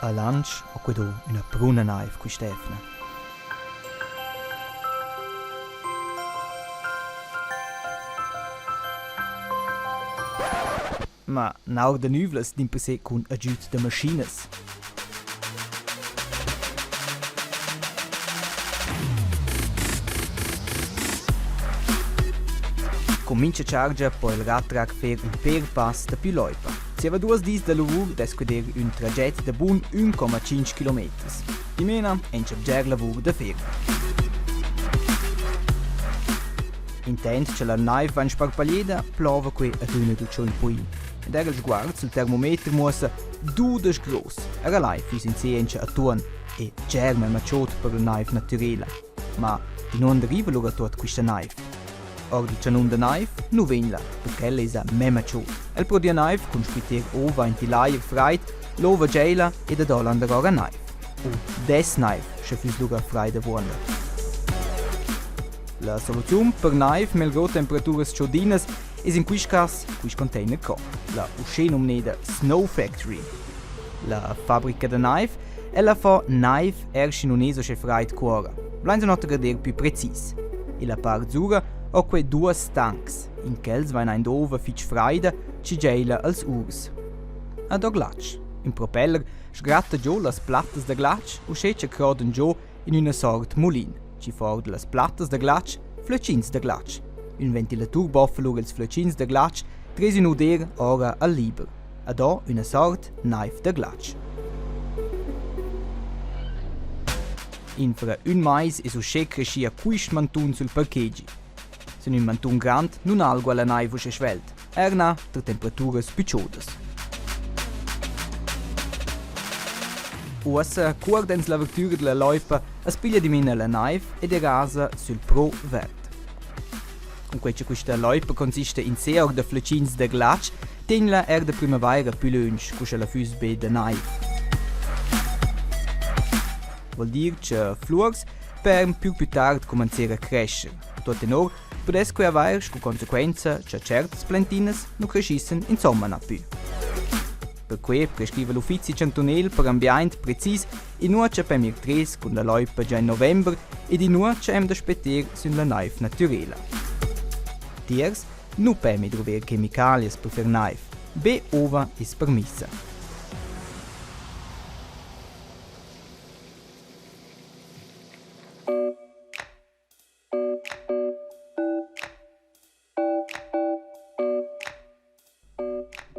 A Lantsch ho que do üna pruna naiv quist'eivna. Ma naur da nüvlas dimpersè cun agüd da maschinas. Cun mincha chargia po il ratrac fer ün pêr pass daplü loipa. Zieva duos dis da lavur dess que der ün traget da bun 1,5 kilometers. Dimena encha bger lavur da fer. Intant cha la naiv vain sparpaglieda, plova que adüna tuot ün poin. Ed eir il sguard sul termometer muossa 12 graus. Era lai füss in se atuon e bger memma chod per la naiv natürela. Ma d'inuonder deriva lura tuot quista naiv? Or dal chanun da naiv nu vegn'la, perché ella esa memma chod. El prodüa naiv cun squitter ova aint il ajer fraid, l'ova geila e dad Hollander ora naiv. U dess naiv, sche füss lura fraid avuonda. La soluziun per naiv melgrò temperaturas chodinas es in quist cas quist container co, la uschenumneda Snow Factory. La fabrica da naiv, ella fa naiv er schi nun es uschè fraid cuora. Vlains ün oter dir pü precis. Illa part sura ho que duos tancs, in quels vain aint ova fich fraida chi geila als urs. Ad ho glatsch. Ün propeller sgratta giò las plattas da glatsch uschè cha crodan giò in üna sort mulin, chi fa our da las plattas da glatsch flöchins da glatsch. Ün ventilatur boffa lura ils flöchins da glatsch tres ün uder ora al liber. Ad ho üna sort naiv da glatsch. Infra ün mais es uschè creschia quist mantun sul parkegi. Sün ün mantun grand nun algua la naiv uschè svelt, er na tar temperaturas pü chodas. Uossa cuordens l'avertüra della loipa as piglia dimena la naiv ed erasa sül pro verd. Cunquai cha quista loipa consista in se our da fletschins da glatsch, tegn'la eir da prümavaira pü lönch cu scha la füss be da naiv. Vuol dir cha fluors per pür pü tard cumanzer a crescher. Tuot tenor pudess quai avair scu consequenza cha tschertas plantinas nu creschissen insomma na pü. Perquai prescriva l'uffizi chantunel per ambiaint precis inua cha pem ir tres cun la loipa già in november ed inua cha hem da spetter sün la naiv natürela. Tiers nu pemi druver chemicalias per fer naiv, be ova es permissa.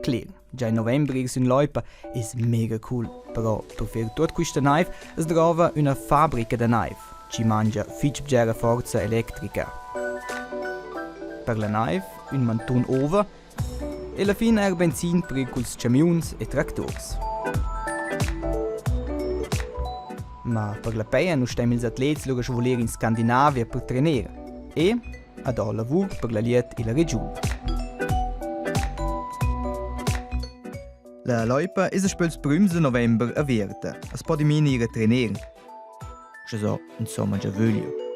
Cler, già in november ir sün loipa es mega cool, però per fer tuot quista naiv as drouva üna fabrica da naiv chi mangia fich bgera forza electrica. Per la naiv ün mantun ova e la fin eir benzin per ir culs camiuns e tractors. Ma per la peia nu stem ils atlets lura svuler in Scandinavia per trener e ad ho lavur per la liet illa regiun. La loipa es daspö ils prüms da november averta. As po dimena ir a trener. Sche so insomma già vöglio.